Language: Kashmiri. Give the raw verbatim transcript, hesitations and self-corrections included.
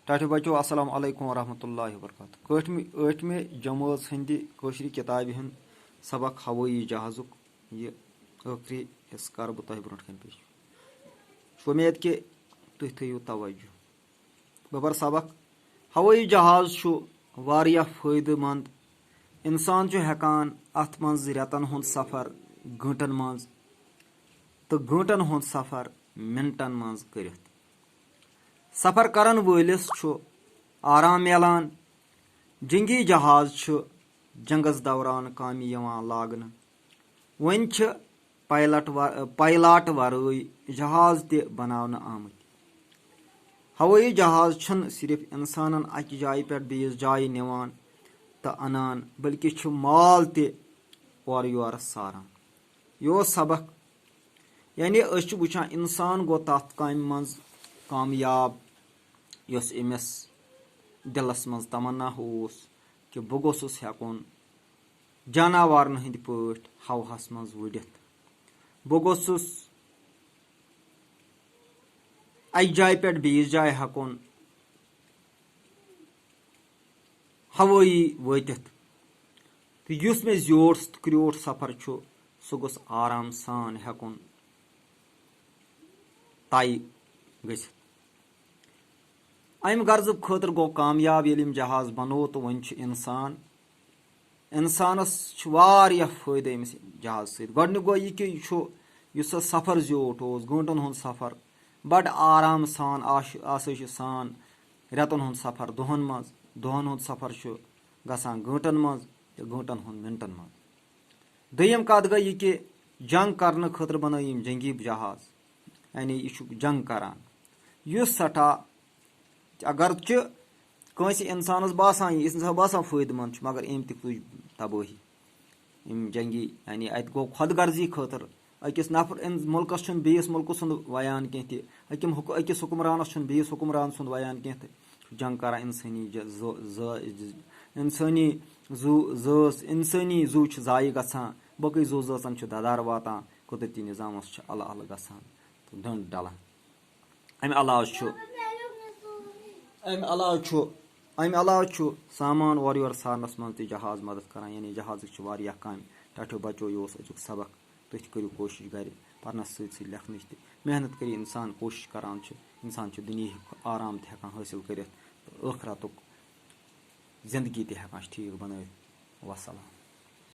ٹاٹھیو بچو، السلام علیکم ورحمۃ اللہ وبرکاتہ۔ ٲٹھمہِ ٲٹھمہِ جمٲژ ہٕنٛدِ کٲشرِ کِتابہِ ہُنٛد سبق ہوٲیی جہازُک یہِ ٲخری حصہٕ کَرٕ بہٕ تۄہہِ برونٛٹھ کَنہِ پیش۔ چھُ اُمید کہِ تُہۍ تھٲیِو توجہ۔ بہٕ پَرٕ سبق۔ ہوٲیی جہاز چھُ واریاہ فٲیدٕ مند۔ اِنسان چھُ ہٮ۪کان اَتھ منٛز رٮ۪تَن ہُنٛد سفر گٲنٛٹَن منٛز تہٕ گٲنٛٹَن ہُنٛد سفر مِنٹَن منٛز کٔرِتھ۔ سفر کرن وٲلِس چھُ آرام میلان۔ جنگی جہاز چھُ جنگس دوران کامہِ یِوان لاگنہٕ۔ وۄنۍ چھِ پائلٹ و-، پائلٹ ورٲے جہاز تہِ بناونہٕ آمٕتۍ۔ ہوٲیی جہاز چھُنہٕ صرف انسانن اکہِ جایہِ پٮ۪ٹھ بیٚیِس جایہِ نِوان تہٕ انان، بلکہِ چھُ مال تہِ اورٕ یورٕ ساران۔ یہِ اوس سبق۔ یعنی أسۍ چھِ وٕچھان، انسان گوٚو تتھ کامہِ منٛز کامیاب، یۄس أمِس دِلس منٛز تمنا اوس کہِ بہٕ گوٚژھُس ہٮ۪کُن جاناوارن ہٕنٛدۍ پٲٹھۍ ہوہس منٛز وُڈِتھ۔ بہٕ گوٚژھُس اکہِ جایہِ پٮ۪ٹھ بیٚیِس جایہِ ہٮ۪کُن ہوٲیی وٲتِتھ۔ تہٕ یُس مےٚ زیوٗٹھ تہٕ کرٛیوٗٹھ سفر چھُ، سُہ گوٚژھ آرام سان ہٮ۪کُن طے گٔژھِتھ۔ امہِ غرضہٕ خٲطرٕ گوٚو کامیاب، ییٚلہِ أمۍ جہاز بنوو، تہٕ وۄنۍ چھُ انسان، انسانس چھُ واریاہ فٲیدٕ أمِس جہازٕ سۭتۍ۔ گۄڈٕنیُک گوٚو یہِ کہِ یہِ چھُ، یُس سا سفر زیوٗٹھ اوس، گٲنٛٹن ہُنٛد سفر، بڑٕ آرام سان، آش-، آسٲیشہِ سان رٮ۪تن ہُنٛد سفر دۄہن منٛز، دۄہن ہُنٛد سفر چھُ گژھان گٲنٛٹن منٛز تہٕ گٲنٛٹن ہُنٛد مِنٹن منٛز۔ دوٚیِم کتھ گٔے یہِ کہِ جنگ کرنہٕ خٲطرٕ بنٲے یِم جنگی جہاز، یعنی یہِ چھُ جنگ کران، یُس سٮ۪ٹھاہ، اگرچہِ کٲنٛسہِ انسانس باسان، یہِ انسان باسان فٲیدٕ مند چھُ، مگر أمۍ تہِ تُج تبٲہی۔ أمۍ جنگی، یعنی اتہِ گوٚو خۄد غرضی خٲطرٕ۔ أکِس نفر، أمِس مُلکس چھُنہٕ بیٚیِس مُلکہٕ سُنٛد ویان کینٛہہ تہِ، أکِم حُک-، أکِس حُکمرانس چھُنہٕ بیٚیِس حُکمران سُنٛد ویان کینٛہہ تہِ۔ چھُ جنگ کران انسٲنی ج-، زو-، زٲ-، انسٲنی زُو، زٲژ، انسٲنی زُو چھِ ضایع گژھان، باقٕے زُو زٲژن چھُ ددار واتان، قۄدرتی نظامس چھُ الہٕ الہٕ گژھان تہٕ ڈنٛڈ ڈلان۔ امہِ علاوٕ چھُ، امہِ علاوٕ چھُ، امہِ علاوٕ چھُ سامان اورٕ یورٕ سارنس منٛز تہِ جہاز مدد کران، یعنی جہازٕکۍ چھِ واریاہ کامہِ۔ ٹاٹھیو بچو، یہِ اوس أزیُک سبق۔ تُہۍ تہِ کٔرِو کوٗشِش گرِ پرنس سۭتۍ سۭتۍ لیکھنٕچ تہِ۔ محنت کٔرِو، انسان کوٗشِش کران چھُ، انسان چھُ دُنیہُک آرام تہِ ہٮ۪کان حٲصِل کٔرِتھ تہٕ ٲخرتُک زندگی تہِ ہٮ۪کان چھُ ٹھیٖک بنٲوِتھ۔ وسلام۔